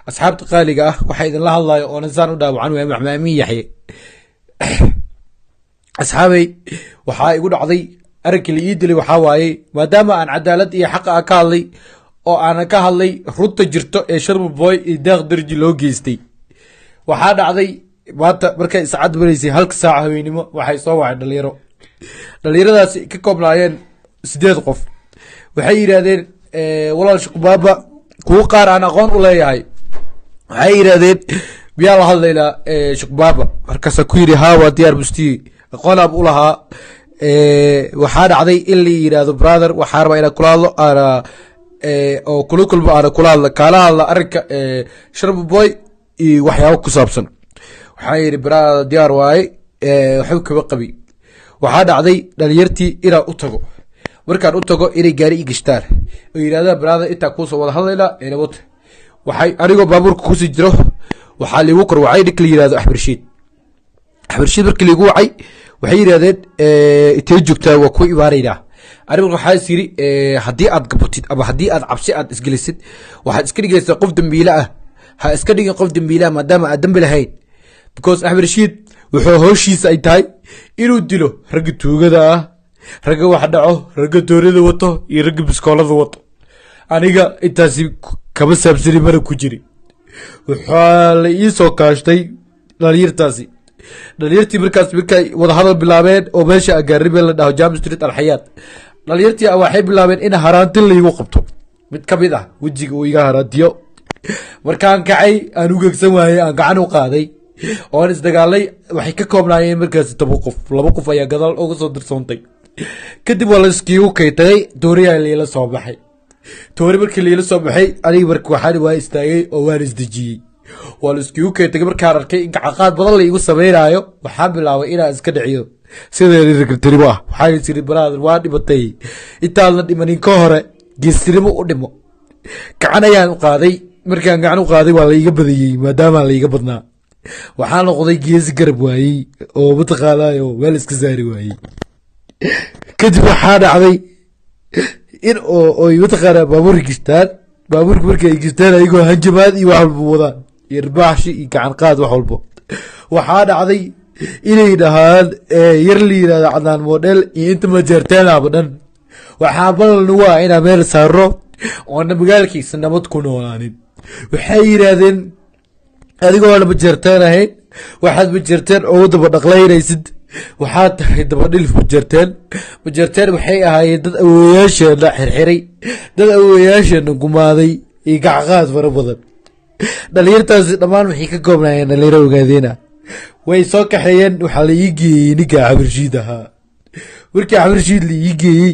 Asxaabta qaaliga ah, waxaa idinla hadlayo oonan saan u dhaawacan waaya Maxmaamiin Yaxye. Asxaabay, waxaa igu dhacday arrinkii la ii dilay. Waxaa waaye, maadaama aan cadaalad iyo xaqa ah ka hadlay oo aanan ka hadlay runta jirto ee Sharma Boy iyo Deeq Darji loo geystay, waxaa dhacday maanta markay saacad maraysay 1-ka saaca haweenimo, waxay soo wacay dhalinyaro. Dhalinyaradaasi ka koobnaayeen 8 qof. Waxay yidhaahdeen, "Walaal Shuqbaaba," kuwo qaar aan aqoon u leeyahay, waxay yidhaahdeen, "Miyaa la hadlaynaa Shuqbaaba?" Markaasaa ku yidhi, "Haa, waa diyaar." Mustiyi aqoon aab u lahaa. Waxaa dhacday in la yidhaahdo, "Brother, waxaa rabaa inaan kula hadlo aana oo kula kulmo, aana kula hadla, kaala hadla arrinka Sharma Boy iyo waxyaabo ku saabsan." Waxaa yidhi, "Brother, diyaar waaye, waxba kama qabi." Waxaa dhacday dhalinyartii inaan u tago. Markaan u tago, inay gaari i gashtaan oo yidhahdaan, "Brother, intaa kuusoo wada hadlaynaa inabota." Waxay anigoo baabuurka kusii jiro, waxaa liigu kor wacay ninka la yihahdo Axmed Rashiid. Axmed Rashiid markii liigu wacay, waxay yidhahdeen, "Intee joogtaa? Waa ku imaanaynaa." Anigu waxaa is yidhi, haddii aad gabatid ama haddii aad cabsi aad isgelisid, waxaad iska dhigaysaa qof dambiile ah. Ha iska dhigin qof dambiile ah maadaama aad dambi lahayn, because Axmed Rashiid wuxuu howshiisa ay tahay inuu dilo ragga tuugada ah, ragga wax dhaco, ragga doorida wato iyo ragga biskoolada wato. Aniga intaasi kama saabsani, mana ku jiri. Waxaa la ii soo kaashtay dhalinyartaasi. Dhalinyartii markaas markay wadahadal bilaabeen oo meesha agaaribe la dhaho Jam Street, Alxayaat, dhalinyartii waxay bilaabeen in haraanti laigu qabto. Mid ka mid ah wejiga uu iga haraantiyo. Markaan kacay, aan u gegsan waayey, aan gacan u qaaday oon isdagaalay. Waxay ka koobnaayeen markaasi 10 qof. Laba qof ayaa gadaal uga soo dirsoontay. Kadib waa la iskiigu kaytagay. Tooriyaa liila soo baxay. Toori markii liila soo baxay, aniga marka waxaan waa istaagay oo waan isdejiyey. Waa la iskiigu kaytagay. Markaan arkay in gacaqaad badan la igu sameynaayo, waxaan bilaabay inaan iska dhiciyo sideedii ragartinimo ah. Waxaan is iri, "Brother, waa dhimatay. Intaadna dhimanin ka hore geestinimo u dhimo." Gacan ayaan u qaaday. Markaan gacan u qaaday, waa la iga badiyey. Maadaama la iga badnaa, waxaa noqday geesi garab waayey oo mataqaanaayo meel iska saari waayey. Kadib waxaa dhacday in oo oy mataqaanaa baabuurka gishtaan. Baabuurka markay ay gishtaan, ayagoo hanjamaad iyo wax walba wadaan iyo irbaaxshi iyo gacan qaad, wax walbo, waxaa dhacday inay dhahaan yar la yidhahdo Cadnaan Model iyo inta majeerteenaba dhan, waxaa ballan nagu ah inaan meel saaro oona magaalkiisa nabad ku noolaanin. Waxay yidhaahdeen, "Adigoo majeerteen ahayn, waxaad majeerteen ugu daba dhaqlaynaysid, waxaad tahay dabadhilif majeerteen. Majeerteen waxay ahaayeen dad awooyaasheena xirxiray, dad awooyaasheena gumaaday," iyo gacqaad fara badan. Dhalinyartaasi dhammaan waxay ka koobnaayeen dhalinyaro ogaadeena. Way soo kaxeeyeen. Waxaa la ii geeyey ninka Axmed ahaa. Markii Axmed la ii geeyey,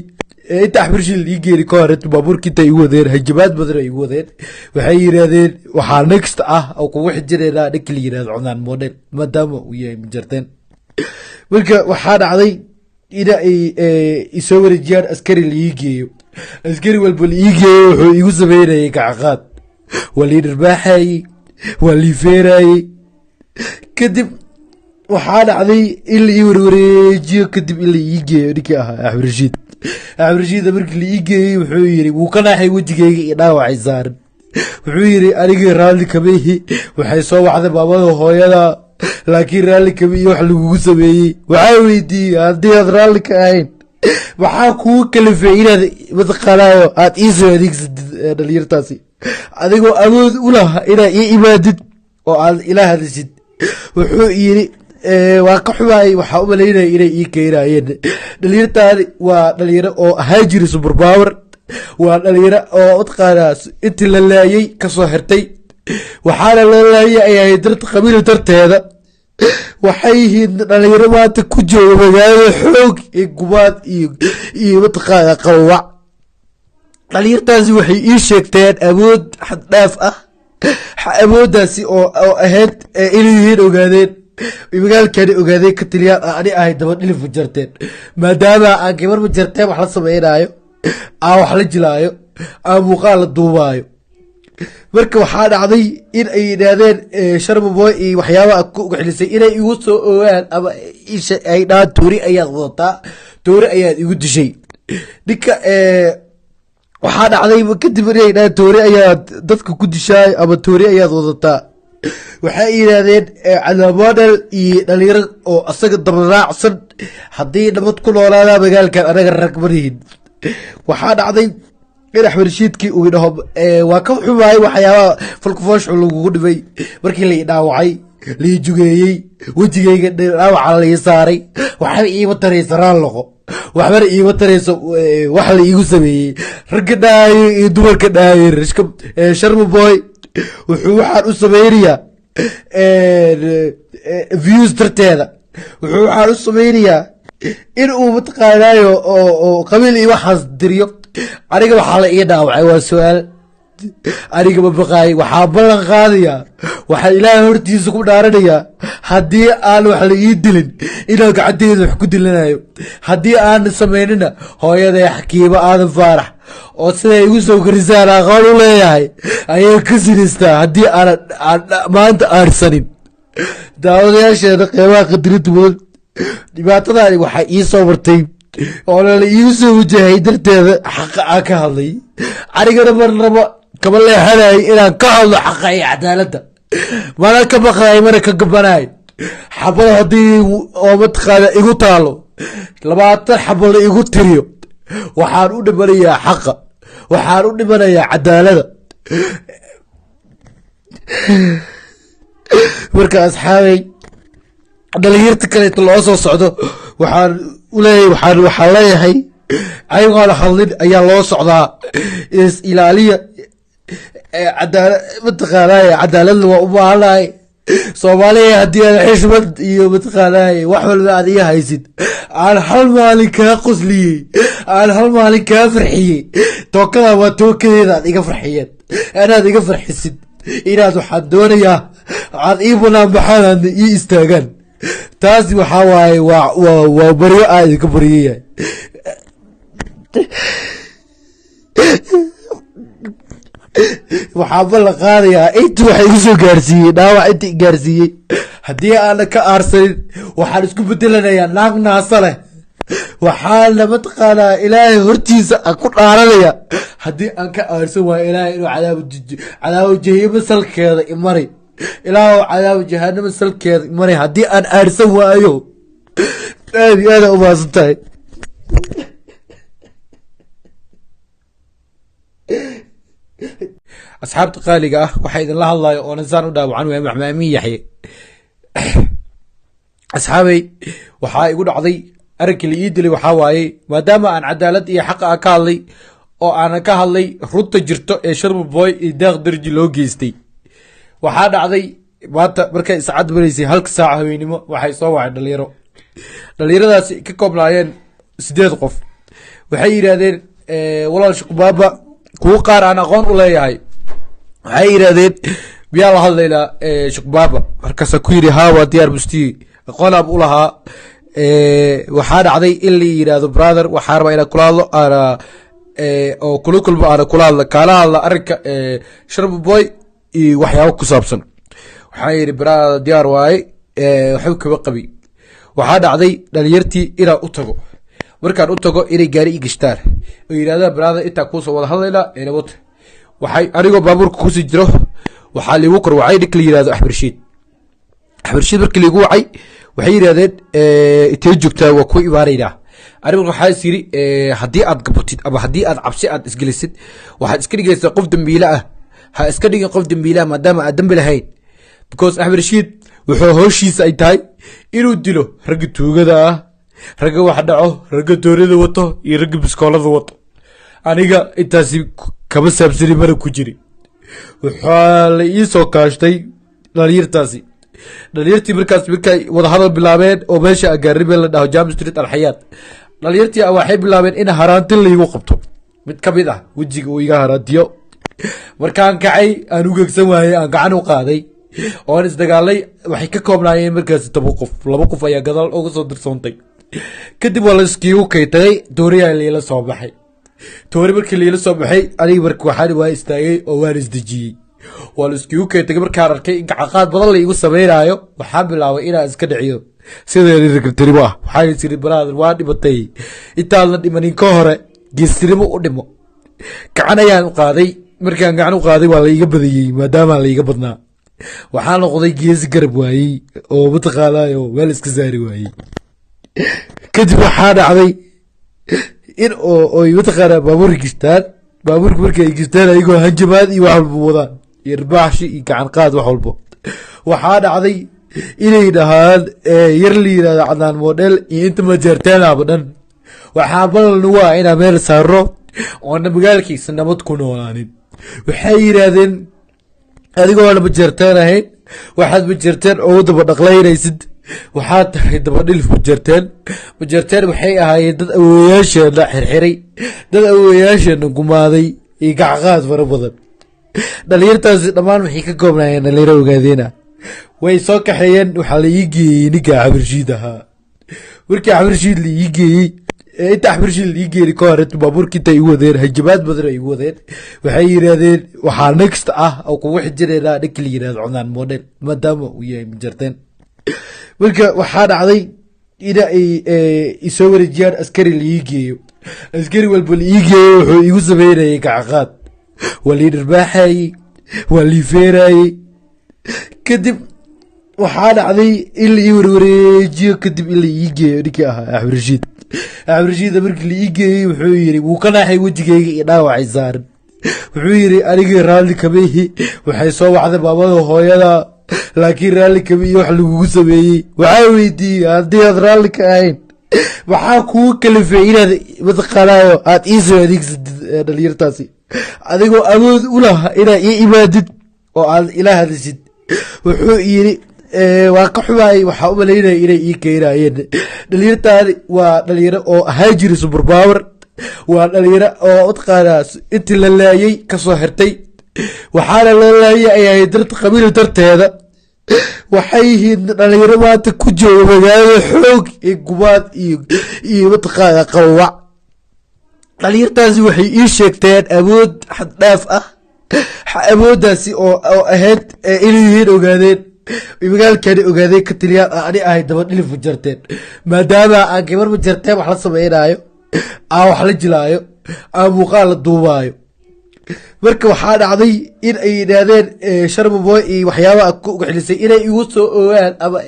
inta Axmed la ii geeyey ka hore, baabuurka intay igu wadeen, hanjabaad badan ay igu wadeen. Waxay yidhaahdeen, "Waxaa next ah oo kugu xijinaynaa ninka la yidhahdo Cunaan Model, maadaama uu yahay majarteen." Marka waxaa dhacday ina ay isoo wareejiyaan, askari la ii geeyo. Askari walba la ii geeyo wuxuu igu sameynayay gacaqaad, waa lii dharbaaxayey, waa lii feerayey. Kadib waxaa dhacday in la ii warwareejiyo. Kadib in la ii geeyo ninkii ahaa Axmed Rashiid. Axmed Rashiid markii la ii geeyey, wuxuu yiri, wuu ka naaxay wejigeyga iyo dhaawacay saaran. Wuxuu yiri, "Anigii raalli kama ihi. Waxay soo wacday maamada hooyada, laakiin raalli kama iyo wax lagugu sameeyey." Waxaa weydiiyey, "Haddii aad raalli ka ahayn, maxaa kugu kalifay inaad mataqaanaayo aad ii soo adeegsatid dhalinyartaasi, adigoo awood u laha inaad ii imaadid oo aad ila hadashid?" Wuxuu yiri, "Waa ka xumaayay. Waxaa u malaynaya inay ii keenayeen dhalinyartaani. Waa dhalinyaro oo ahaan jiray super power, waa dhalinyaro oo mataqaanaa intii la laayay kasoo xirtay. Waxaana la laayay ay ahayd dart qabiil darteeda. Waxay yihiin dhalinyaro maanta ku jooga magaalada xoog iyo gumaad iyo mataqaanaa qawac. Dhalinyartaasi waxay ii sheegteen awood xaddhaaf ah, awooddaasi oo ahayd inay yihiin ogaadeen, magaalkani ogaadeen ka taliyaan, ani ahay daba dhilif majarteen, maadaama aan gabar majarteen wax la sameynaayo, aan wax la jilaayo, aan muuqaal la duubaayo." Marka waxaa dhacday in ay yidhaahdeen Sharma Boy iyo waxyaabaha ku ugaxilisay inay igu soo ogaan ama ay dhahaan, "Toori ayaad wadataa, toori ayaad igu dishay." Ninka Waxaa dhacday kadib inay dhahaan toori ayaad dadka ku dishaay ama toori ayaad wadataa. Waxay yidhaahdeen Cadnaan Model iyo dhalinyaro oo asaga dabaraacsan haddii nabad ku noolaadaa magaalkan, anaga rag marihin. Waxaa dhacday in Axmed Rashiidkii uu idhaho waa ka xumaay waxyaabaha falkufooshu lagugu dhibay. Markii la i dhaawacay, lai jugeeyey, wejigayga dhaawaca lai saaray, waxba iima taraysa raalloqo, waxbana iima tarayso wax la iigu sameeyey. Ragga dhaayo iyo dumarka dhaayo, Sharma Boy wuxuu waxaan u sameynayaa views darteeda, wuxuu waxaan u sameynayaa in uu mataqaanaayo oo qabiil iyo waxaas diriyo. Aniga waxaa la ii dhaawacay waa su-aal. Aniga ma baqaay. Waxaa ballan qaadayaa, waxaa Ilaahay hortiisa ku dhaaranayaa, haddii aan wax la ii dilin inaan gacanteeda wax ku dilanayo. Haddii aan samaynina, hooyaday Xakiimo Aadan Faarax oo siday igu soo korisaan aqoon u leeyahay ayay ka sinaystaa haddii aanan maanta aarsanin. Daawadayaasheena qeybaha qadirinta mudan, dhibaatadaani waxaa ii soo martay oo lala iigu soo wajahay darteeda xaqa aan ka hadlay. Anigana marnaba kama leexanay inaan ka hadlo xaqa iyo cadaaladda, mana ka baqay, mana ka gabanay. Xabada haddii oo mataqaana igu taalo 20 xabo la igu tiriyo, waxaan u dhimanayaa xaqa, waxaan u dhimanayaa cadaaladda. Marka asxaabay, dhalinyarta kaleeto loo soo socdo waxaan uleeyahay, waxaan leeyahay ayagoona hadlin ayaa loo socdaa. Is ilaaliya. Cadaala mataqaanaaye, cadaaladna waa u baahanahay Soomaaliya. Haddii aad xishmad iyo mataqaanaaye wax walba aad iga haysid, aan hal maalin kaa qosliyey, aan hal maalin kaa farxiyey, tookada waa tookadeeda aad iga farxiyeen. Inaad iga farxisid, inaad waxaan doonayaa aad ii banaan baxaan, aadna ii istaagaan. Taasi waxaa waaye waa baryo aa idinka baryayahay. Waxaa ballan qaadayaa intii waxa igu soo gaarsiiyey dhaawac, inta i gaarsiiyey, haddii aanan ka aarsanin waxaan isku bedelanayaa naag naasa leh. Waxaana mataqaanaa Ilaahay hortiisa aan ku dhaaranaya, haddii aan ka aarsan waayo, Ilaahay inuu cadaabo jahiimo salkeeda imari. Ilaahu cadaabo jahanamo salkeeda imari haddii aan aarsan waayo. Aad iyo aad aa umahadsan tahay. Asxaabta qaaliga ah, waxaa idinla hadlayo oo nasaan u dhaawacan waaya Maxmaamin Yaxye. Asxaabay, waxaa igu dhacday arrinkii la ii dilay waxaa waaye maadaama aan cadaalad iyo xaqa ah ka hadlay oo aanan ka hadlay runta jirto ee Sharma Boy iyo Daaq Darji loo geystay. Waxaa dhacday maanta markay saacad maraysay halka saaca habeenimo, waxay soo wacay dhalinyaro. Dhalinyaradaasi ka koobnaayeen 8 qof. Waxay yidhaahdeen walaal Shuqbaaba, kuwo qaar aan aqoon u leeyahay, waxay yidhaahdeen miyaa la hadlaynaa Shuqbaaba? Markaasaa ku yidhi haa, waa diyaar, mustiyi aqoon aab u lahaa. Waxaa dhacday in la yidhaahdo brother, waxaa rabaa inaan kula hadlo aana oo kula kulmo, aana kula hadla, kaala hadla arrinka Sharma Boy iyo waxyaabo ku saabsan. Waxaa yidhi brother, diyaar waaye, waxba kama qabi. Waxaa dhacday dhalinyartii inaan u tago. Markaan u tago inay gaari i gashtaan oo yidhahdaan brother, intaa kuusoo wada hadlaynaa enabota. Waxay anigoo baabuurka kusii jiro waxaa liigu kor wacay ninka la yihahdo Axmed Rashiid. Axmed Rashiid markii liigu wacay, waxay yidhahdeen intee joogtaa, waa ku imaanaynaa. Anigu waxaa is yidhi haddii aad gabatid ama haddii aad cabsi aad isgelisid, waxaad iska dhigaysaa qof dambiile ah. Ha iska dhigin qof dambiile ah maadaama aad dambi lahayn, because Axmed Rashiid wuxuu howshiisa ay tahay inuu dilo ragga tuugada ah, ragga wax dhaco, ragga doorida wato iyo ragga biskoolada wato. Aniga intaasi kama saabsani, mana ku jiri. Waxaa la ii soo kaashtay dhalinyartaasi. Dhalinyartii markaas markay wadahadal bilaabeen oo meesha agaaribe la dhaho Jam Street Alxayaat, dhalinyartii waxay bilaabeen in haraanti laigu qabto. Mid ka mid ah wejiga uu iga haraantiyo. Markaan kacay, aan u gegsan waayey, aan gacan u qaaday oon isdagaalay. Waxay ka koobnaayeen markaasi 10 qof, 2 qof ayaa gadaal uga soo dirsoontay. Kadib waa la iskiigu kaytagay, tooriyaa liila soo baxay. Toori markii liila soo baxay, aniga marka waxaan waa istaagay oo waan isdejiyey. Waa la iskiigu kaytagay. Markaan arkay in gacaqaad badan la igu sameynaayo, waxaan bilaabay inaan iska dhiciyo sideedii ragabtinimo ah. Waxaan is iri brother, waa dhimatay, intaan la dhimanin ka hore geestinimo u dhimo. Gacan ayaan u qaaday. Markaan gacan u qaaday, waa la iga badiyey. Maadaama la iga badnaa, waxaa noqday geesi garab waayey oo mataqaanaayo meel iska saari waayey. Kadib waxaa dhacday in oo oy mataqaanaa baabuurka gishtaan. Baabuurka markay gishtaan, ayagoo hanjamaad iyo wax walba wadaan iyo irbaaxshi iyo gacan qaad, wax walbo, waxaa dhacday inay dhahaan yar la yirahdo Cadnaan Model iyo inta Majeerteenaba dhan, waxaa ballan nagu ah inaan meel saaro oona magaalkiisa nabad ku noolaanin. Waxay yidhaahdeen, adigoona Majeerteen ahayn, waxaad Majeerteen ugu daba dhaqlaynaysid, waxaad tahay dabadhilif Majeerteen. Majeerteen waxay ahaayeen dad awowayaasheena xirxiray, dad awowayaasheena gumaaday iyo gacqaad fara badan. Dhalinyartaasi dhammaan waxay ka koobnaayeen dhalinyaro ogaadeena. Way soo kaxeeyeen. Waxaa la ii geeyey ninka Axmed ahaa. Markii Axmed la ii geeyey, inta Axmed la ii geeyey ka hor, baabuurka intay igu wadeen, hanjabaad badan ay igu wadeen. Waxay yidhaahdeen, waxaa next ah oo kugu xijinaynaa ninka la yidhahdo Cunaan Model, maadaama uu yahay Majarteen. Marka waxaa dhacday ina ay isoo wareejiyaan, askari la ii geeyo. Askari walba la ii geeyo wuxuu igu sameynayay gacaqaad, waa lii dharbaaxayey, waa lii feerayey. Kadib waxaa dhacday in la ii warwareejiyo, kadib in la ii geeyo ninkii ahaa Axmed Rashiid. Axmed Rashiid markii la ii geeyey, wuxuu yiri, wuu ka naaxay wejigayga iyo dhaawacay saaran. Wuxuu yiri, anigii raalli kama ihi. Waxay soo wacday maamada hooyada, laakiin raalli kama iyo wax lagugu sameeyey. Waxaa weydiiyey, haddii aad raalli ka ahayn, maxaa kugu kalifay inaad mataqaanaayo aad iisoo adeegsatid dhalinyartaasi, adigoo awood u laha inaad ii imaadid oo aad ila hadashid? Wuxuu yiri, waa ka xumaayay, waxaa u malaynaya inay ii keenayeen dhalinyartaani. Waa dhalinyaro oo ahaa jiri super power, waa dhalinyaro oo mataqaanaa intii la laayay kasoo xirtay. Waxaana loo laayay ay ahayd dart qabiil darteeda. Waxay yihiin dhalinyaro maanta ku jooga magaalada xoog iyo gubaad iyo mataqaanaa qawawac. Dhalinyartaasi waxay ii sheegteen awood xaddhaaf ah, awooddaasi oo ahayd inay yihiin ogaadeen, magaalkani ogaadeen ka tiliyaan, ani ahay daba dhilif Majarteen, maadaama aan gabar Majarteen wax la sameynaayo, aan wax la jilaayo, aan muuqaal la duubaayo. Marka waxaa dhacday in ay yidhaahdeen Sharmaboy iyo waxyaabaha ku xilisay inay igu soo ogaan ama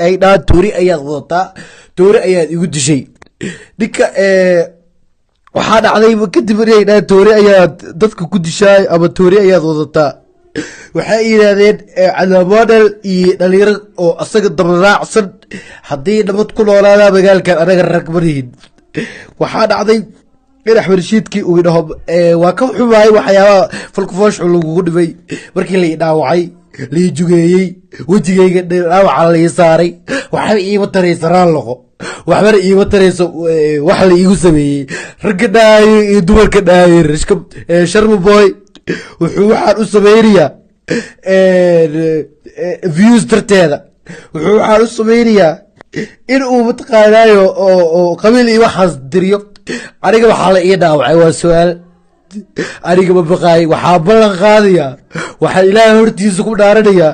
ay dhahaan, toori ayaad wadataa, toori ayaad igu dishay ninka. Waxaa dhacday kadib inay dhahaan, toori ayaad dadka ku dishaay ama toori ayaad wadataa. Waxay yidhaahdeen, Cadnaan Model iyo dhalinyaro oo asaga dabaraacsan haddii nabad ku noolaadaa magaalkan, anaga rag marihin. Waxaa dhacday in Axmed Rashiidkii uu dhaho, waa ka xumaay waxyaabaha falkufooshu lagugu dhibay. Markii la i dhaawacay, la i jugeeyey, wejigayga dhaawaca la ii saaray, waxba iima taraysa raalloqo, waxbana iima tarayso wax la iigu sameeyey. Ragga dhaayo iyo dumarka dhaayo, Sharma Boy wuxuu waxaan u sameynayaa views darteeda, wuxuu waxaan u sameynayaa in uu mataqaanaayo oo qabiil iyo waxaas diriyo. Aniga waxaa la ii dhaawacay waa su-aal. Aniga ma baqaay. Waxaa ballan qaadayaa, waxaa Ilaahay hortiisa ku dhaaranayaa,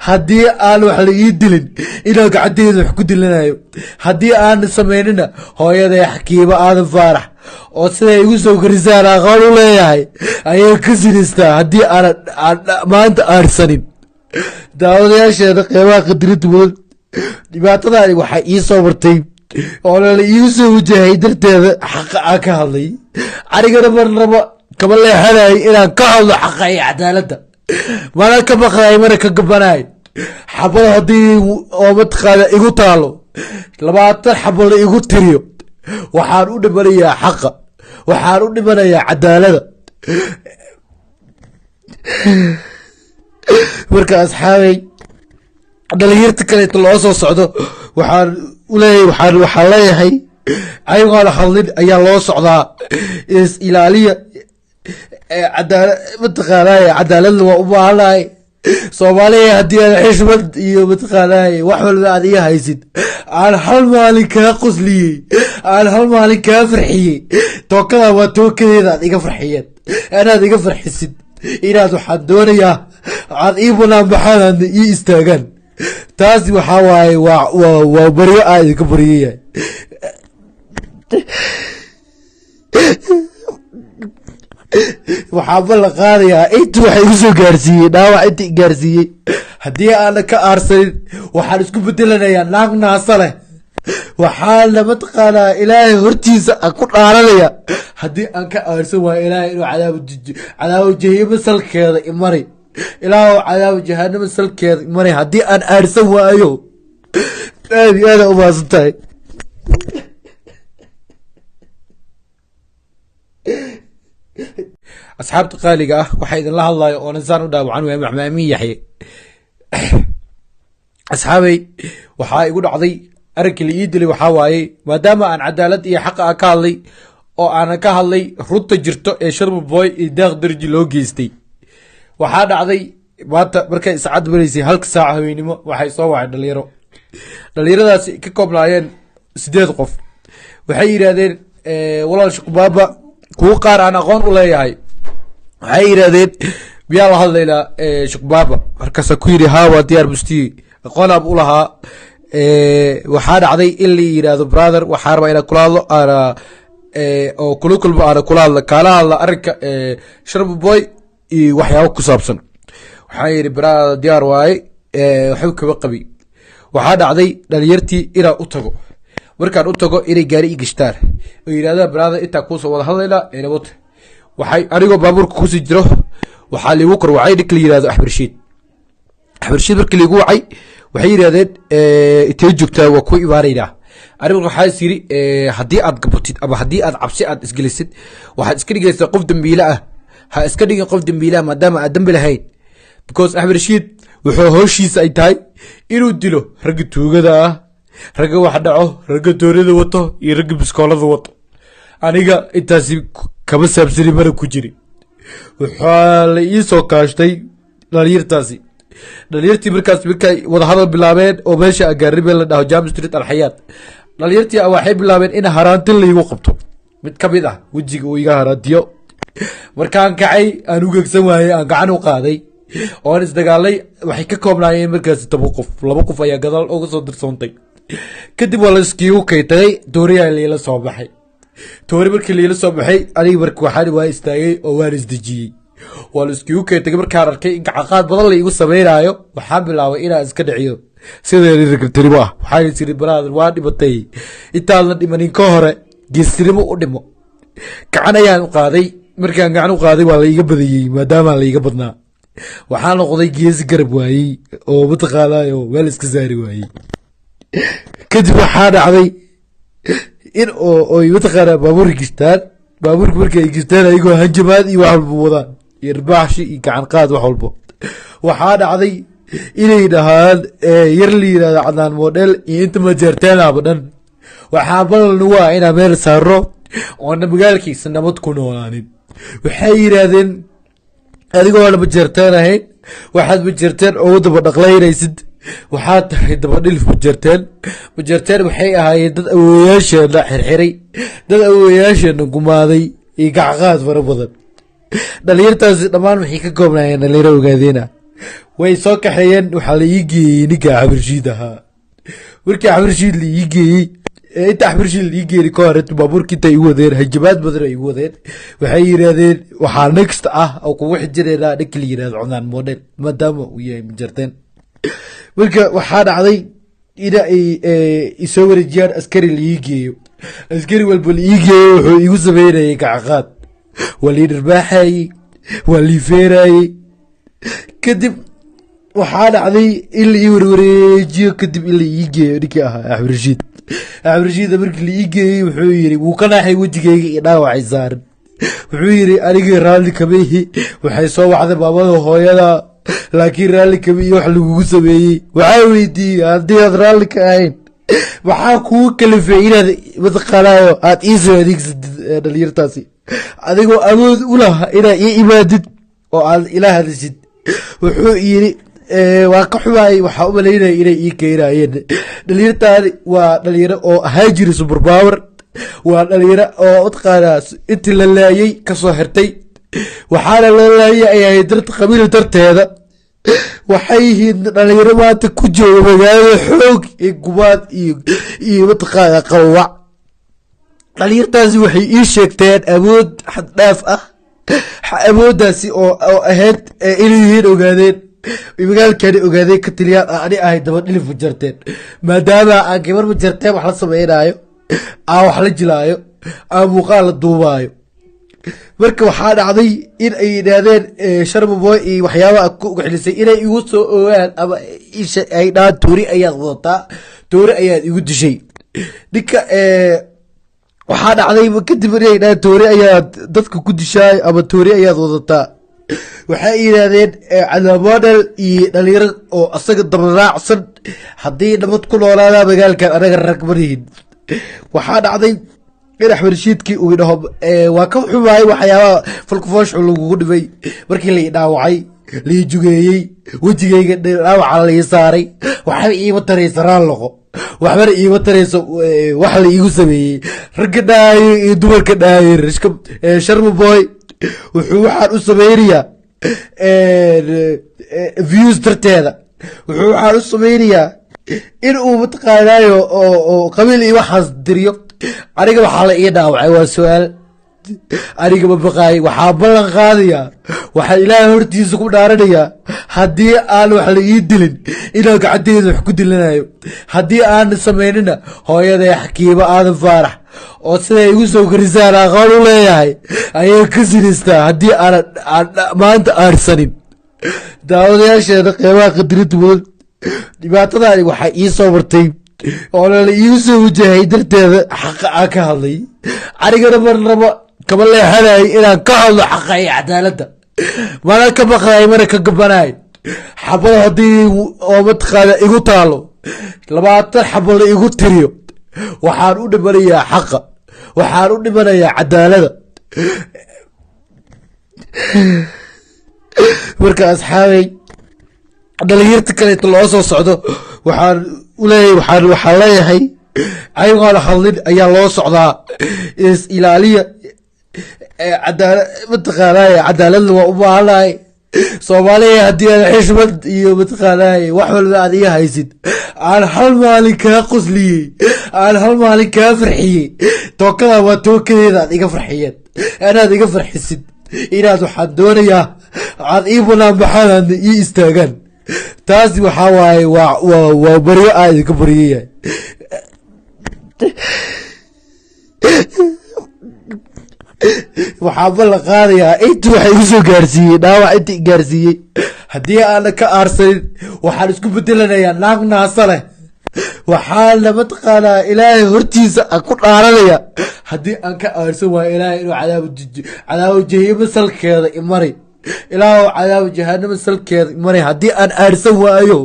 haddii aan wax la ii dilin inaan gacanteeda wax ku dilanayo. Haddii aan samaynina, hooyaday Xakiimo Aadan Faarax oo siday igu soo korisaan aqoon u leeyahay ayay ka sinaystaa haddii aanan maanta aarsanin. Daawadayaasheena qeybaha qadirinta mudan, dhibaatadaani waxaa ii soo martay oo lala iigu soo wajahay darteeda xaqa aan ka hadlay. Anigana marnaba kama leexanayo inaan ka hadlo xaqa iyo cadaaladda, mana ka baqday, mana ka gabanayo. Xabada haddii oo mataqaana igu taalo, 20 xabo la igu tiriyo, waxaan u dhimanayaa xaqa, waxaan u dhimanayaa cadaaladda. Marka asxaabay, dhalinyarta kaleeto loo soo socdo, waxaan uleeyahay, waxaan leeyahay, ayagoona hadlin ayaa loo socdaa. Is ilaaliya. Cadaala mataqaanaaye, cadaaladna waa u baahanahay Soomaaliya. Haddii aad xishmad iyo mataqaanaaye wax walba aad iga haysid, aan hal maalin kaa qosliyey, aan hal maalin kaa farxiyey, tookada waa tookadeeda aad iga farxiyeen, inaad iga farxisid, inaad waxaan doonayaa aad ii banaan baxaan, aadna ii istaagaan. Taasi waxaa waaye waa baryo aa idinka baryayahay. Waxaa ballan qaadayaa intu waxa igu soo gaarsiiyey dhaawac, inta i gaarsiiyey, haddii aanan ka aarsanin waxaan isku bedelanayaa naag naasa leh. Waxaana mataqaanaa Ilaahay hortiisa aan ku dhaaranaya, haddii aan ka aarsan waayo, Ilaahay inuu cadaabo jahiimo salkeeda imari. Ilaahu cadaabo jahanamo salkeeda imari haddii aan aarsan waayo. Aad iyo aad aa umahadsan tahay. Asxaabta qaaliga ah, waxaa idinla hadlayo oo nisaan u dhaawacan waaya Maxmaamin Yaxye. Asxaabay, waxaa igu dhacday arrinkii la ii dilay waxaa waaye maadaama aan cadaalad iyo xaqa ah ka hadlay oo aanan ka hadlay runta jirto ee Sharma Boy iyo Deeq Darji loo geystay. Waxaa dhacday maanta markay saacad maraysay 1-ka saaca haweenimo, waxay soo wacay dhalinyaro. Dhalinyaradaasi ka koobnaayeen 8 qof. Waxay yidhaahdeen, walaal Shuqbaaba, kuwo qaar aan aqoon u leeyahay, waxay yidhaahdeen miyaa la hadlaynaa Shuqbaaba? Markaasaa ku yidhi haa, waa diyaar, mustiyi aqoon u lahaa. Waxaa dhacday in la yidhaahdo, brother, waxaa rabaa inaan kula hadlo aana oo kula kulmo, aana kula hadla, kaala hadla arrinka Sharma Boy iyo waxyaabo ku saabsan. Waxaa yidhi, brother, diyaar waaye, waxba kama qabi. Waxaa dhacday dhalinyartii inaan u tago. Markaan u tago inay gaari i gashtaan oo yidhahdaan, brother, intaa kuusoo wada hadlaynaa enabota. Waxay anigoo baabuurka kusii jiro waxaa liigu kor wacay ninka la yihahdo Axmed Rashiid. Axmed Rashiid markii liigu wacay waxay yidhahdeen, intee joogtaa? Waa ku imaanaynaa. Anigu waxaa is yidhi, haddii aad gabatid ama haddii aad cabsi aad isgelisid, waxaad iska dhigaysaa qof dambiile ah. Ha iska dhigin qof dambiile ah maadaama aad dambi lahayn, because Axmed Rashiid wuxuu howshiisa ay tahay inuu dilo ragga tuugada ah, ragga wax dhaco, ragga doorida wato iyo ragga biskoolada wato. Aniga intaasi kama saabsani, mana ku jiri. Waxaa la ii soo kaashtay dhalinyartaasi. Dhalinyartii markaas markay wadahadal bilaabeen oo meesha agaaribe la dhaho Jam Street Alxayaat, dhalinyartii waxay bilaabeen in haraantin laigu qabto, mid ka mid ah wejiga uu iga haraantiyo. Markaan kacay aan u gegsan waayey, aan gacan u qaaday oon isdagaalay. Waxay ka koobnaayeen markaasi 10 qof, 2 qof ayaa gadaal uga soo dirsoontay. Kadib waa la iskiigu kaytagay, tooriyaa liila soo baxay. Toori markii liila soo baxay, aniga marka waxaan waa istaagay oo waan isdejiyey. Waa la iskiigu kaytagay. Markaan arkay in gacaqaad badan la igu sameynaayo, waxaan bilaabay inaan iska dhiciyo sideedii ragabtinimo ah. Waxaan is iri, brother, waa dhimatay, intaan la dhimanin ka hore geestinimo u dhimo. Gacan ayaan u qaaday. Markaan gacan u qaaday waa la iga badiyey, maadaama la iga badnaa waxaa noqday geesi garab waayey oo mataqaanaayo meel iska saari waayey. Kadib waxaa dhacday in oo oy mataqaanaa baabuurka gishtaan. Baabuurka markay gishtaan ayagoo hanjamaad iyo wax walba wadaan iyo irbaaxshi iyo gacan qaad wax walbo, waxaa dhacday inay dhahaan yar la yidhahdo Cadnaan Model iyo inta majeerteenaaba dhan waxaa ballan nagu ah inaan meel saaro oona magaalkiisa nabad ku noolaanin. Waxay yidhaahdeen, adigoona majeerteen ahayn, waxaad majeerteen ugu daba dhaqlaynaysid, waxaad tahay dabadhilif majeerteen. Majeerteen waxay ahaayeen dad awoowayaasheena xirxiray, dad awoowayaasheena gumaaday iyo gacqaad fara badan. Dhalinyartaasi dhammaan waxay ka koobnaayeen dhalinyaro ogaadeena. Way soo kaxeeyeen, waxaa la ii geeyey ninka Axmed Rashiid ahaa. Markii Axmed Rashiid la ii geeyey, inta Axmed Rashiid la ii geeyey ka hor baabuurka intay igu wadeen hanjabaad badan ay igu wadeen. Waxay yidhaahdeen, waxaa next ah oo kugu xijinaynaa ninka la yidhahdo Cunaan Model maadaama uu yahay majarteen. Marka waxaa dhacday ina ay isoo wareejiyaan, askari la ii geeyo. Askari walba la ii geeyo wuxuu igu sameynayay gacaqaad, waa lii dharbaaxayey, waa lii feerayey. Kadib waxaa dhacday in la ii warwareejiyo, kadib in la ii geeyo ninkii ahaa Axmed Rashiid. Axmed Rashiid markii la ii geeyey wuxuu yiri, wuu ka naaxay wejigayga iyo dhaawacay saaran. Wuxuu yiri, anigii raalli kama ihi, waxay soo wacday maamada hooyada, laakiin raalli kama iyo wax lagugu sameeyey. Waxaa weydiiyey, haddii aad raalli ka ahayn maxaa kugu kalifay inaad mataqaanaayo aad ii soo adeegsatid dhalinyartaasi, adigoo awood u laha inaad ii imaadid oo aad ila hadashid? Wuxuu yiri, waa ka xumaayay, waxaa u malaynaya inay ii keenayeen dhalinyartaani waa dhalinyaro oo ahaa jiri super power, waa dhalinyaro oo mataqaanaa intii la laayay kasoo xirtay, waxaana la laayay ay ahayd dart qabiil darteeda. Waxay yihiin dhalinyaro maanta ku jooga magaalada xoog iyo gumaad iyo mataqaanaa qawac. Dhalinyartaasi waxay ii sheegteen awood xad dhaaf ah. Awooddaasi oo ahayd inay yihiin Ogaadeen, magaalkani Ogaadeen ka tiliyaan, ani ahay daba dhilif Majarteen, maadaama aan gabar Majarteen wax la sameynaayo, aan wax la jilaayo, aan muuqaal la duubaayo. Marka waxaa dhacday in ay yidhaahdeen Sharma Boy iyo waxyaabaha ku xilisay inay igu soo ogaan ama ay dhahaan toori ayaad wadataa, toori ayaad igu dishay ninka. Waxaa dhacday kadib inay dhahaan toori ayaad dadka ku dishaay ama toori ayaad wadataa. Waxay yidhaahdeen Cadnaan Model iyo dhalinyaro oo asaga dabaraacsan haddii nabad ku noolaadaa magaalkan, anaga rag marihin. Waxaa dhacday in Axmed Rashiidkii uu dhaho waa ka xumaay waxyaabaha falkufooshu lagugu dhibay markii lai dhaawacay, lai jugeeyey, wejigayga dhaawaca lai saaray. Waxba iima taraysa raal noqo, waxbana iima tarayso wax la iigu sameeyey. Ragga dhaayo iyo dumarka dhaayo, Sharma Boy wuxuu waxaan u sameynayaa views darteeda, wuxuu waxaan u sameynayaa in uu mataqaanaayo oo qabiil iyo waxaas diriyo. Aniga waxaa la ii dhaawacay waa su-aal. Aniga ma baqaay. Waxaa ballan qaadayaa, waxaa Ilaahay hortiisa ku dhaaranayaa, haddii aan wax la ii dilin inaan gacanteyda wax ku dilanayo. Haddii aan samaynina, hooyaday Xakiimo Aadan Faarax oo siday igu soo korisaan aqoon u leeyahay ayay ka sinaystaa haddii aanan maanta aarsanin. Daawadayaasheena qeybaha qadirinta mudan, dhibaatadaani waxaa ii soo martay oo lala iigu soo wajahay darteeda xaqa aan ka hadlay. Anigana marnaba kama leexanay inaan ka hadlo xaqa iyo cadaaladda, mana ka baqday, mana ka gabanay. Xabad haddii oo mataqaana igu taalo, 20 xabo la igu tiriyo, waxaan u dhimanayaa xaqa, waxaan u dhimanayaa cadaalada. Marka asxaabay, dhalinyarta kaleeto loo soo socdo waxaan uleeyahay, waxaan leeyahay ayagoona hadlin ayaa loo socdaa. Is ilaaliya. Cadaala mataqaanay, cadaaladna waa u baahanahay Soomaaliya. Haddii aad xishmad iyo mataqaanay wax walba aad iga haysid, aan hal maalin kaa qosliyey, aan hal maalin kaa farxiyey, tookada waa tookadeeda aad iga farxiyeen, inaad iga farxisid, inaad waxaan doonayaa aad ii banaan baxaan, aadna ii istaagaan. Taasi waxaa waaye waa baryo aa idinka baryayahay. Waxaa ballan qaadayaa intii waxa igu soo gaarsiiyey dhaawac, intii gaarsiiyey, haddii aanan ka aarsanin waxaan isku bedelanayaa naag naasa leh. Waxaana mataqaanaa Ilaahay hortiisa aan ku dhaaranaya haddii aan ka aarsan waayo Ilaahay inuu cadaabo jahiimo salkeeda imari, Ilaahu cadaabo jahanamo salkeeda imari haddii aan aarsan waayo.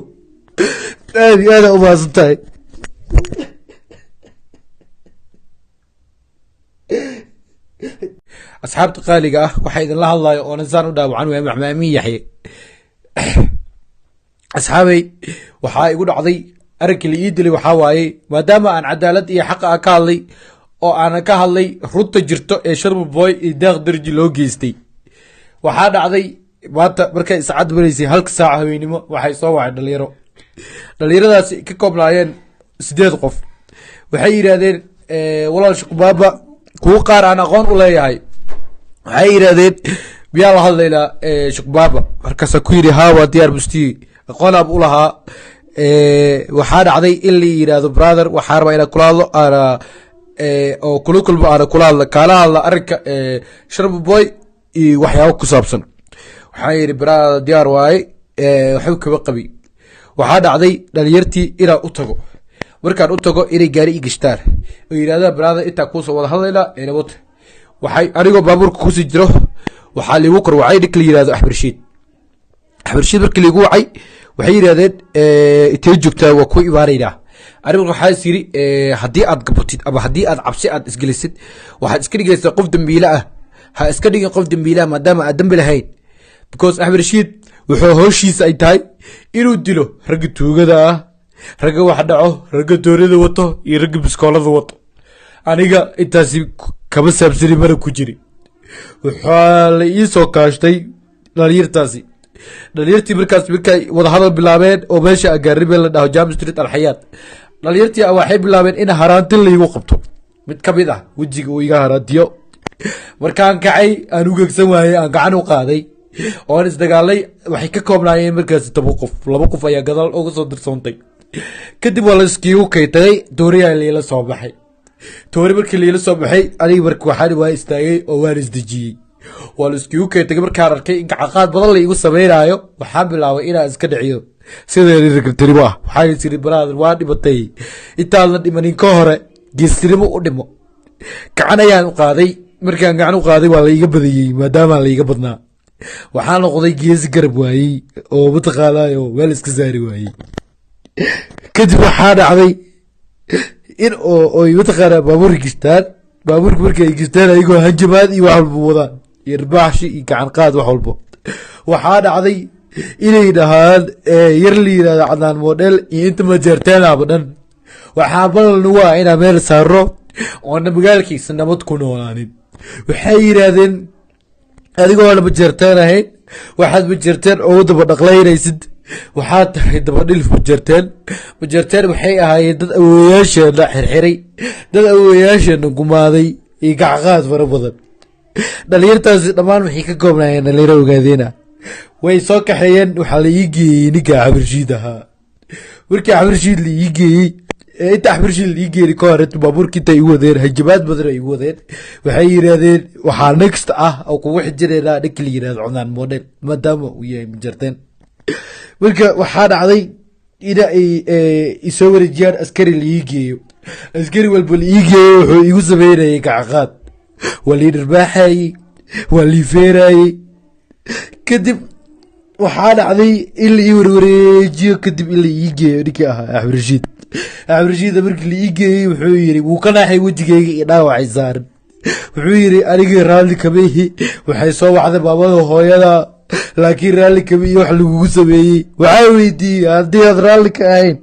Aad iyo aad aa umahadsan tahay. Asxaabta qaaliga ah, waxaa idinla hadlayo oo nasaan u dhaawacan waaya Maxmaamin Yaxye. Asxaabay, waxaa igu dhacday arrinkii la ii dilay waxaa waaye maadaama aan cadaalad iyo xaqa ah ka hadlay oo aanan ka hadlay runta jirto ee Sharma Boy iyo Deeq Darji loo geystay. Waxaa dhacday maanta markay saacad maraysay halka saaca haweenimo, waxay soo wacay dhalinyaro. Dhalinyaradaasi ka koobnaayeen 8 qof. Waxay yidhaahdeen walaal Shuqbaaba, kuwo qaar aan aqoon u leeyahay, waxay yidhaahdeen miyaa la hadlaynaa Shuqbaaba? Markaasaa ku yidhi haa, waa diyaar, mustiyi aqoon aab u lahaa. Waxaa dhacday in la yidhaahdo brother, waxaa rabaa inaan kula hadlo aana oo kula kulmo, aana kula hadla, kaala hadla arrinka Sharma Boy iyo waxyaabo ku saabsan. Waxaa yidhi brother, diyaar waaye, waxba kama qabi. Waxaa dhacday dhalinyartii inaan u tago. Markaan u tago inay gaari i gashtaan oo yidhahdaan brother, intaa kuusoo wada hadlaynaa enabot. Waxay anigoo baabuurka kusii jiro waxaa liigu kor wacay ninka la yihahdo Axmed Rashiid. Axmed Rashiid markii liigu wacay waxay yidhahdeen intee joogtaa, waa ku imaanaynaa. Anigu waxaa is yidhi haddii aad gabatid ama haddii aad cabsi aad isgelisid, waxaad iska dhigaysaa qof dambiile ah. Ha iska dhigin qof dambiile ah maadaama aad dambi lahayn, because Axmed Rashiid wuxuu howshiisa ay tahay inuu dilo ragga tuugada ah, ragga wax dhaco, ragga doorida wato iyo ragga biskoolada wato. Aniga intaasi kama saabsani, mana ku jiri. Waxaa la ii soo kaashtay dhalinyartaasi. Dhalinyartii markaas markay wadahadal bilaabeen oo meesha agaaribe la dhaho Jam Street Alxayaat, dhalinyartii waxay bilaabeen in haraanti laigu qabto, mid ka mid ah wejiga uu iga haraantiyo. Markaan kacay, aan u gegsan waayey, aan gacan u qaaday oon isdagaalay. Waxay ka koobnaayeen markaasi 10 qof, 2 qof ayaa gadaal uga soo dirsoontay. Kadib waa la iskiigu kaytagay, tooriyaa liila soo baxay. Toori markii liila soo baxay, aniga marka waxaan waa istaagay oo waan isdejiyey. Waa la iskiigu kaytagay. Markaan arkay in gacaqaad badan la igu sameynaayo, waxaan bilaabay inaan iska dhiciyo sideedii ragabtinimo ah. Waxaan is iri, "Brother, waa dhimatay, intaan la dhimanin ka hore geestinimo u dhimo." Gacan ayaan u qaaday. Markaan gacan u qaaday, waa la iga badiyey. Maadaama la iga badnaa, waxaa noqday geesi garab waayey oo mataqaanaayo meel iska saari waayey. Kadib waxaa dhacday in oo oy mataqaanaa baabuurka gishtaan. Baabuurka markay gishtaan, ayagoo hanjamaad iyo wax walba wadaan iyo irbaaxshi iyo gacan qaad, wax walbo, waxaa dhacday inay dhahaan yar la yirahdo Cadnaan Model iyo inta Majeerteenaba dhan, waxaa ballan nagu ah inaan meel saaro oona magaalkiisa nabad ku noolaanin. Waxay yidhaahdeen, adigoona Majeerteen ahayn, waxaad Majeerteen ugu daba dhaqlaynaysid, waxaad tahay dabadhilif Majeerteen. Majeerteen waxay ahaayeen dad awowayaasheena xirxiray, dad awowayaasheena gumaaday iyo gacqaad fara badan. Dhalinyartaasi dhammaan waxay ka koobnaayeen dhalinyaro ogaadeena. Way soo kaxeeyeen, waxaa la ii geeyey ninka Axmed ahaa. Markii Axmed la ii geeyey, inta Axmed la ii geeyey ka hor, inta baabuurka intay igu wadeen, hanjabaad badan ay igu wadeen. Waxay yidhaahdeen, waxaa next ah oo kugu xijinaynaa ninka la yidhahdo Cunaan Model, maadaama uu yahay Majarteen. Marka waxaa dhacday in ay isoo wareejiyaan, askari la ii geeyo. Askari walba la ii geeyo wuxuu igu sameynayay gacaqaad, waa lii dharbaaxayey, waa lii feerayey. Kadib waxaa dhacday in la ii warwareejiyo, kadib in la ii geeyo ninkii ahaa Axmed Rashiid. Axmed Rashiid markii la ii geeyey, wuxuu yiri, wuu ka naaxay wejigeyga iyo dhaawacay saaran. Wuxuu yiri, anigii raalli kama ihi, waxay soo wacday maamada hooyada, laakiin raalli kama iyo wax lagugu sameeyey. Waxaa weydiiyey, haddii aad raalli ka ahayn,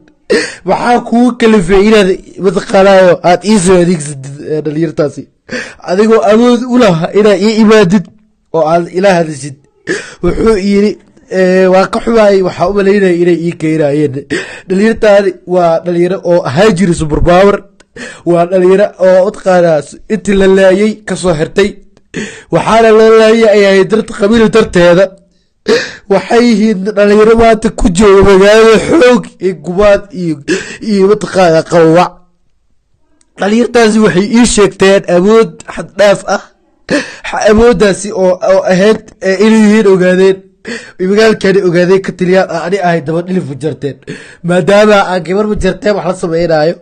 maxaa kugu kalifay inaad mataqaanaayo aad iisoo adeegsatid dhalinyartaasi, adigoo awood u laha inaad ii imaadid oo aad ila hadashid? Wuxuu yiri, waa ka xumaayay, waxaa u malaynaya inay ii keenayeen dhalinyartaani. Waa dhalinyaro oo ahaa jiri super power, waa dhalinyaro oo mataqaanaa intii la laayay kasoo xirtay, waxaana loo laayay ay ahayd dart qabiil darteeda. Waxay yihiin dhalinyaro maanta ku jooga magaalada xoog iyo gumaad iyo mataqaana qawac. Dhalinyartaasi waxay ii sheegteen awood xaddhaaf ah, awooddaasi oo ahayd inay yihiin ogaadeen, magaalkani ogaadeen ka tiliyaan, ani ahay daba dhilif Majarteen, maadaama aan gabar Majarteen wax la sameynaayo,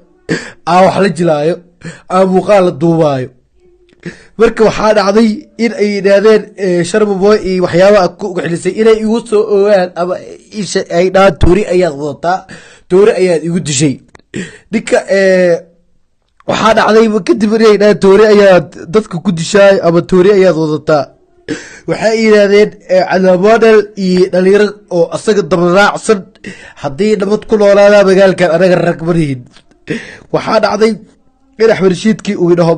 aan wax la jilaayo, aan muuqaal la duubaayo. Marka waxaa dhacday in ay yidhaahdeen Sharma Boy iyo waxyaabaha ku ugaxilisay inay igu soo ogaan ama ay dhahaan, toori ayaad wadataa, toori ayaad igu dishay ninka. Waxaa dhacday kadib inay dhahaan, toori ayaad dadka ku dishaay ama toori ayaad wadataa. Waxay yidhaahdeen Cadnaan Model iyo dhalinyaro oo asaga dabaraacsan, haddii nabad ku noolaada magaalkan, anaga rag marihin. Waxaa dhacday in Axmed Rashiidkii uu dhaho,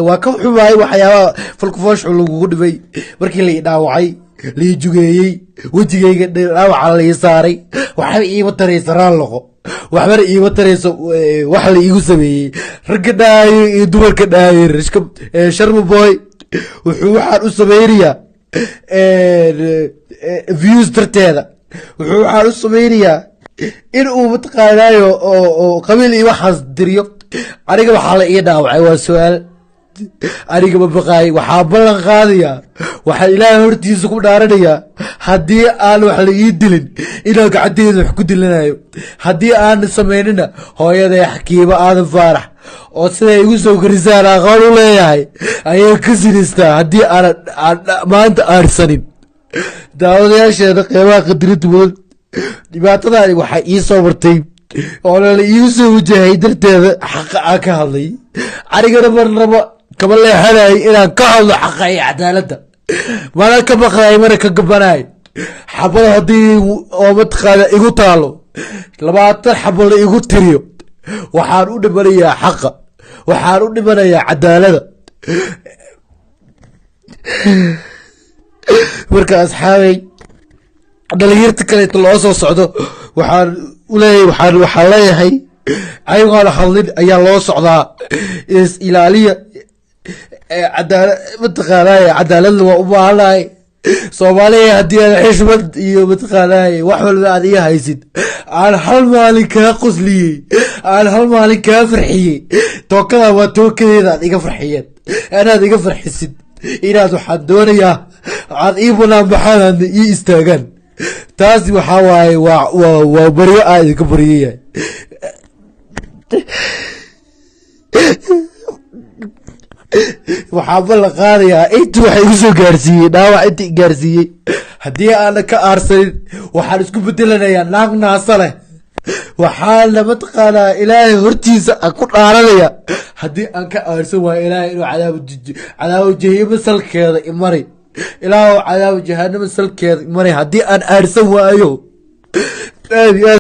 waa ka xumaayay waxyaabaha falkufooshu lagugu dhibay. Markii la i dhaawacay, lai jugeeyey, wejigayga dhaawaca lai saaray, waxba iima taraysa raalloqo, waxbana iima tarayso wax la iigu sameeyey. Ragga dhaayo iyo dumarka dhaayo, Sharma Boy wuxuu waxaan u sameynayaa views darteeda, wuxuu waxaan u sameynayaa in uu mataqaanaayo oo qabiil iyo waxaas diriyo. Aniga waxaa la ii dhaawacay waa su-aal. Aniga ma baqaay. Waxaa ballan qaadayaa, waxaa Ilaahay hortiisa ku dhaaranayaa, haddii aan wax la ii dilin inaan gacanteeda wax ku dilanayo. Haddii aan samaynina, hooyaday Xakiimo Aadan Faarax oo siday igu soo korisaan aqoon u leeyahay ayaan ka sinaystaa haddii aanan maanta aarsanin. Daawadayaasheena qeybaha qadirinta mudan, dhibaatadaani waxaa ii soo martay oo lala iigu soo wajahay darteeda xaqa aan ka hadlay. Anigana marnaba kama leexanay inaan ka hadlo xaqa iyo cadaaladda, mana ka baqday, mana ka gabanay. Xabad haddii oo mataqaana igu taalo, 20 xabo la igu tiriyo, waxaan u dhimanayaa xaqa, waxaan u dhimanayaa cadaalada. Marka asxaabay, dhalinyarta kaleeto loo soo socdo, waxaan uleeyahay, waxaan leeyahay, ayagoona hadlin ayaa loo socdaa, is ilaaliya. Cadaalad mataqaanaaye, cadaaladna waa u baahanahay. Soomaaliya, haddii aad xishmad iyo mataqaanaaye wax walba aad iga haysid, aan hal maalin kaa qosliyey, aan hal maalin kaa farxiyey, tookada waa tookadeeda aad iga farxiyeen, inaad iga farxisid, inaad waxaan doonayaa aad ii banaan baxaan, aadna ii istaagaan. Taasi waxaa waaye waa baryo aa idinka baryayahay. Waxaa ballan qaadayaa inta waxa igu soo gaarsiiyey dhaawac, inta i gaarsiiyey, haddii aanan ka aarsanin, waxaan isku bedelanayaa naag naasa leh. Waxaana mataqaanaa Ilaahay hortiisa aan ku dhaaranaya, haddii aan ka aarsan waayo, Ilaahay inuu cadaabo jahiimo salkeeda imari. Ilaahu, cadaabo jahanamo salkeeda imari haddii aan aarsan waayo. Aad iyo aad.